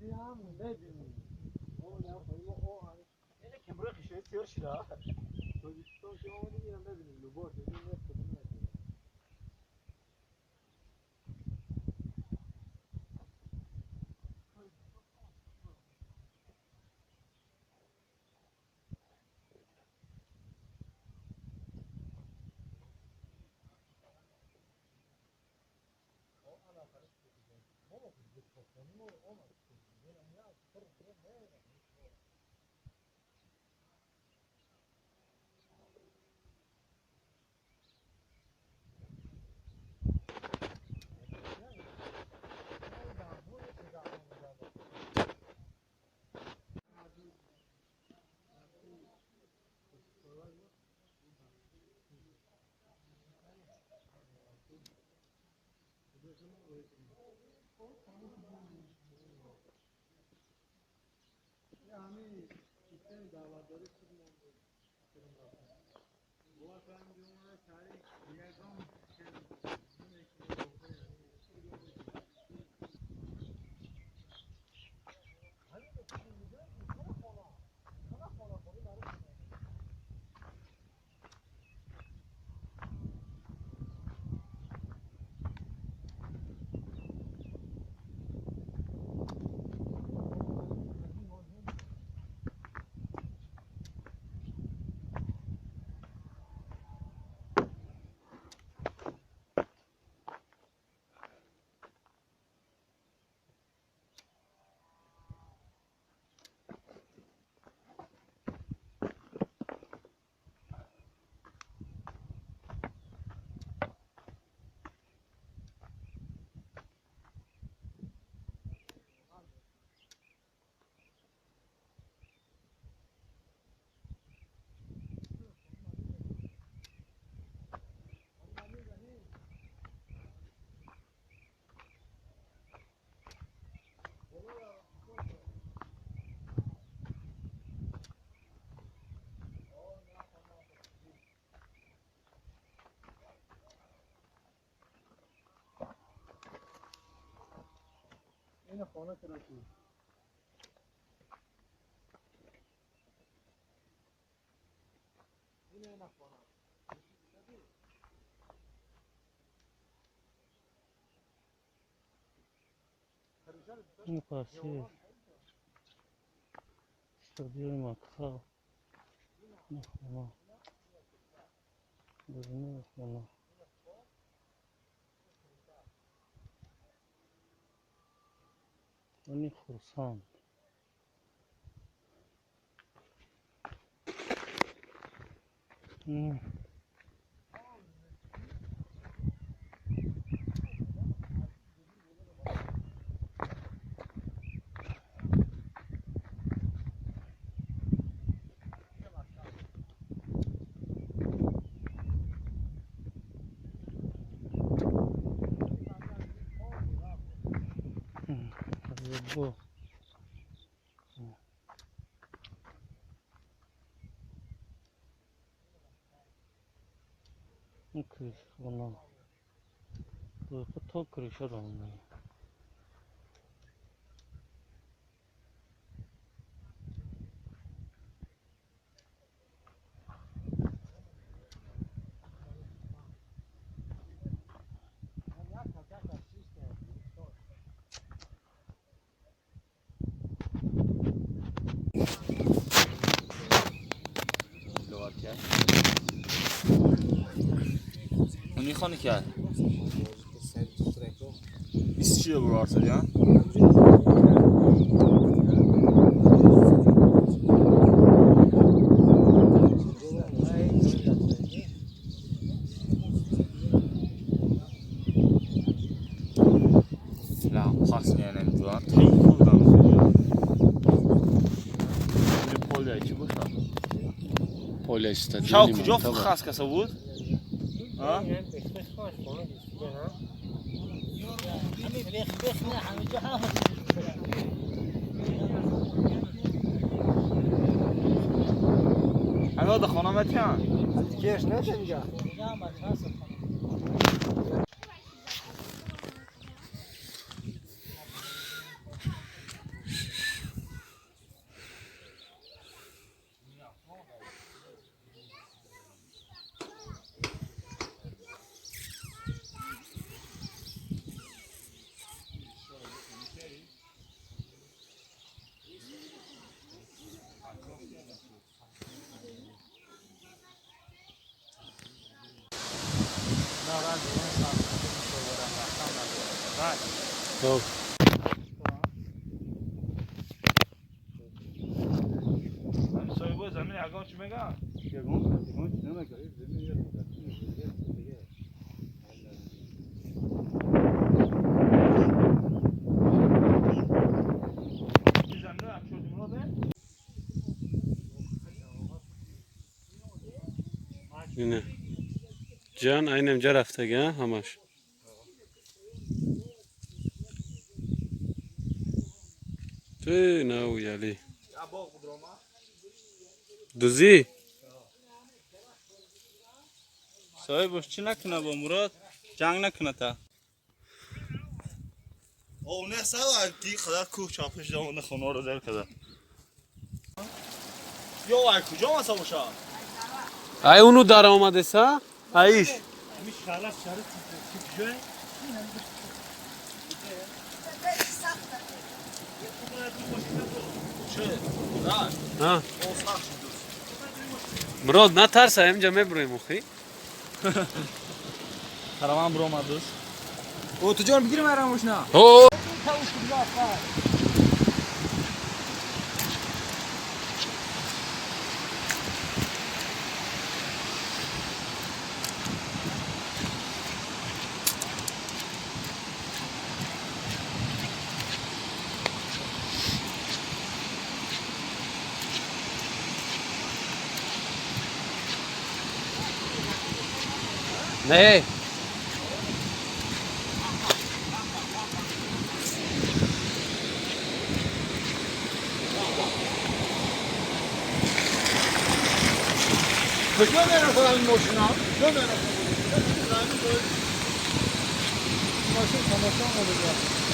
این استادیوم مکتب خونه بدون خونه ونی خرسان Bu. Крыша, то крыша ровная. میخوانی که 26 برو آرسلیان لا خاص نمیدونم تیکو بودم پولیای چی باشه؟ پولیای استادیوم شاو کجا خاص کسا بود؟ ها؟ همه خانه متیان کیش نه اینجا خب. صاحب زمین اگان چی میگن؟ اینه جان اینم جا رفته همش. تو نه یالی دوزی. صاحب چی نکنه با مراد جنگ نکنه تا. او نه سال کی خدا کوه چاپش دامون خونه رو در کده. یا ای کجا مسا باشه؟ ای اونو در آمده سا ایش. چه؟ نه. ها. او سخت شد. مراد نترسه اینجا میبریم اخی. ترام برو ما دوست. او تو جان بگیر مراموش نه. او نه. کجا میرم این ماشینا؟ کجا میرم؟ ماشین تماشا.